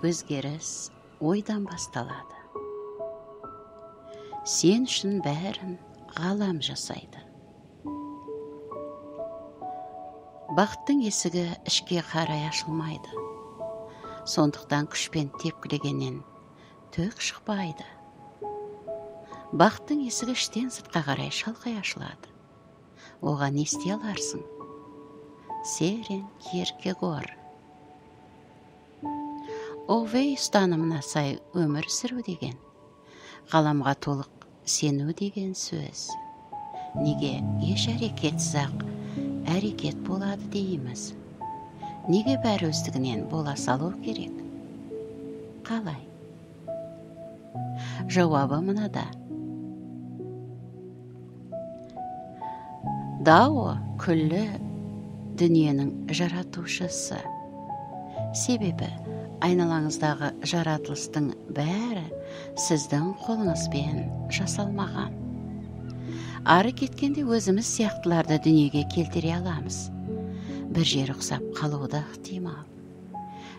Өзгеріс ойдан басталады. Сен үшін бәрін ғалам жасайды. Бақыттың есігі ішке қарай ашылмайды. Сондықтан күшпен тепкілегеннен түк шықпайды. Бақыттың есігі іштен сыртқа қарай шалқай ашылады. Оған не істей аларсың? Серен Киркегор. Овей ұстанымына сай өмір сүру деген, ғаламға толық сену деген сөз. Неге еш әрекетсіз-ақ әрекет болады дейміз? Неге бәрі өздігінен бола салу керек? Қалай? Жауабы мынада. Дао күллі дүниенің жаратушысы. Себебі айналаңыздағы жаратылыстың бәрі сіздің қолыңызбен жасалмаған. Ары кеткенде өзіміз сияқтыларды дүниеге келтіре аламыз. Бір жері ұқсап қалуы да ықтимал.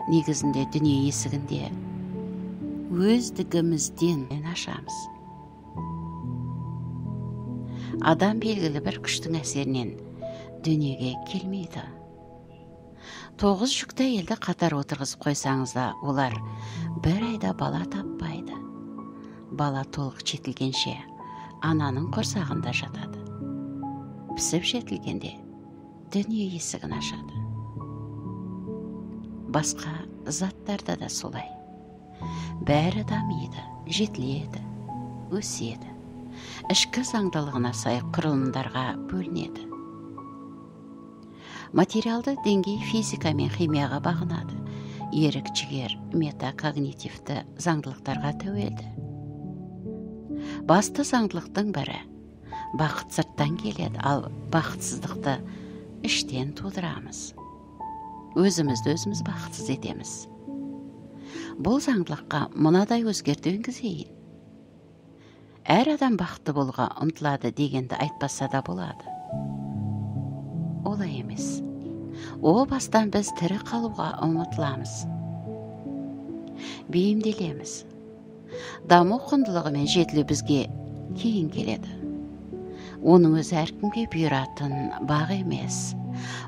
Негізінде дүние есігінде өздігімізден ашамыз. Адам белгілі бір күштің әсерінен дүниеге келмейді. 9 жүкті әйелді қатар отырғызып қойсаңыз да, олар бір айда бала таппайды. Бала толық жетілгенше ананың құрсағында жатады. Пісіп жетілгенде дүние есігін ашады. Басқа заттарда да солай. Бәрі дамиды, жетіледі, өседі. Ішкі заңдылығына сай құрылымдарға бөлінеді. Материалды деңгей физика мен химияға бағынады. Ерік жігер метакогнитивті заңдылықтарға тәуелді. Басты заңдылықтың бірі бақыт сырттан келеді, ал бақытсыздықты іштен тудырамыз. Өзімізді өзіміз бақытсыз етеміз. Бұл заңдылыққа мынадай өзгерту енгізейін. Әр адам бақытты болуға ұмтылады дегенді айтпаса да болады. Олай емес. О бастан біз тірі қалуға ұмтыламыз. Бейімделеміз. Даму құндылығы мен жетілу бізге кейін келеді. Оның өзі әркімге бұйыратын бақ емес.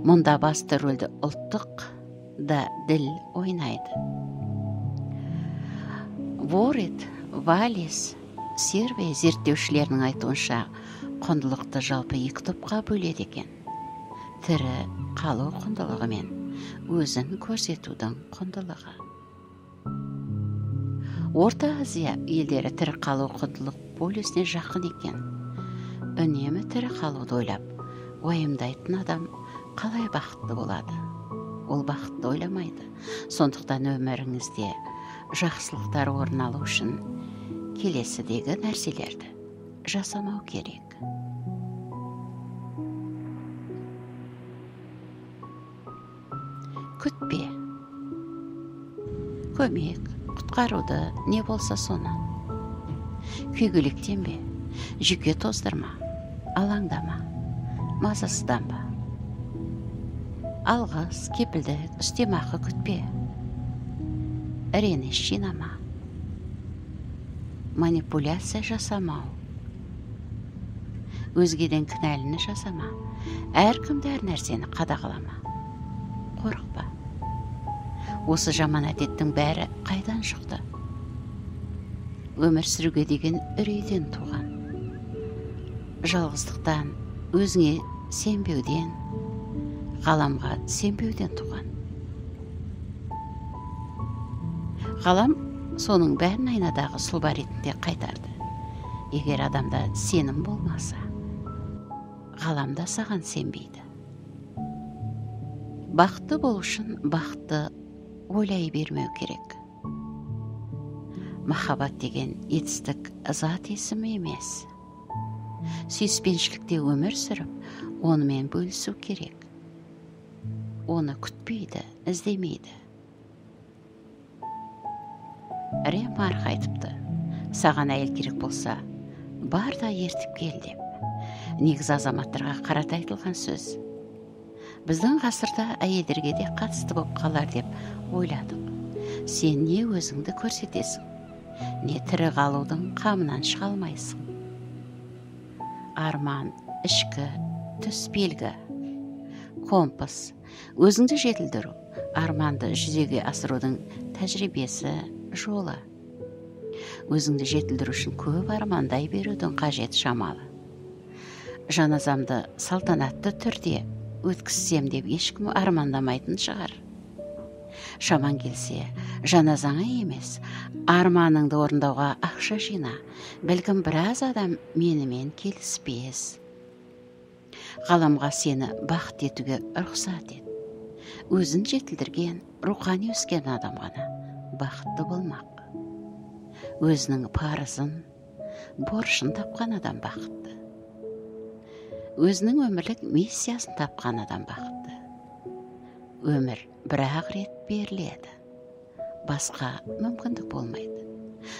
Мұнда басты рөлді ұлттық да діл ойнайды. Ворит, Валис, Сербия зерттеушілерінің айтуынша құндылықты жалпы екі топқа бөледі екен. Тірі қалу құндылығы мен өзін көрсетудің құндылығы. Орта Азия елдері тірі қалу құндылық полюсіне жақын екен. Үнемі тірі қалуды ойлап, уайымдайтын адам қалай бақытты болады? Ол бақытты ойламайды. Сондықтан өміріңізде жақсылықтар орын алу үшін келесідегі нәрселерді жасамау керек. Күтпе. Көмек, құтқаруды, не болса соны. Күйгелектенбе, жүйке тоздырма, алаңдама, мазасызданба. Алғыс, кепілдік, үстемақы күтпе. Реніш жинама. Манипуляция жасамау. Өзгеден кінәліні жасама. Әркімді әр нәрсені қадағалама. Қорықпа. Осы жаман әдеттің бәрі қайдан шықты? Өмір сүруге деген үрейден туған. Жалғыздықтан, өзіңе сенбеуден, ғаламға сенбеуден туған. Ғалам соның бәрін айнадағы сұлба ретінде қайтарды. Егер адамда сенім болмаса, ғалам да саған сенбейді. Бақытты болу үшін бақытты ойлай бермеу керек. Махаббат деген етістік зат есімі емес. Сүйіспеншілікте өмір сүріп, онымен бөлісу керек. Оны күтпейді, іздемейді. Ремарк айтыпты, саған әйел керек болса, бар да ертіп кел деп. Негізі азаматтарға қарата айтылған сөз. Біздің ғасырда әйелдерге де қатысты болып қалар деп ойладық. Сен не өзіңді көрсетесің, не тірі қалудың қамынан шыға алмайсың. Арман ішкі түс белгі. Компас өзіңді жетілдіру, арманды жүзеге асырудың тәжірибесі, жолы. Өзіңді жетілдіру үшін көп армандай берудің қажеті шамалы. Жаназамды салтанатты түрде өткізсем деп ешкім армандамайтын шығар. Шаман келсе, жаназаңа емес, арманыңды орындауға ақша жина. Бәлкім біраз адам менімен келіспес. Ғаламға сені бақыт етуге рұқсат ет. Өзін жетілдірген, рухани өскен адам ғана бақытты болмақ. Өзінің парызын, борышын тапқан адам бақытты. Өзінің өмірлік миссиясын тапқан адам бақытты. Өмір бір-ақ рет беріледі. Басқа мүмкіндік болмайды.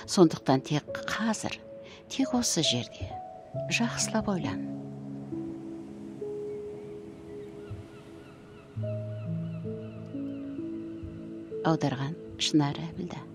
Сондықтан тек қазір, тек осы жерде жақсылап ойлан. Аударған Шынар Әбілда.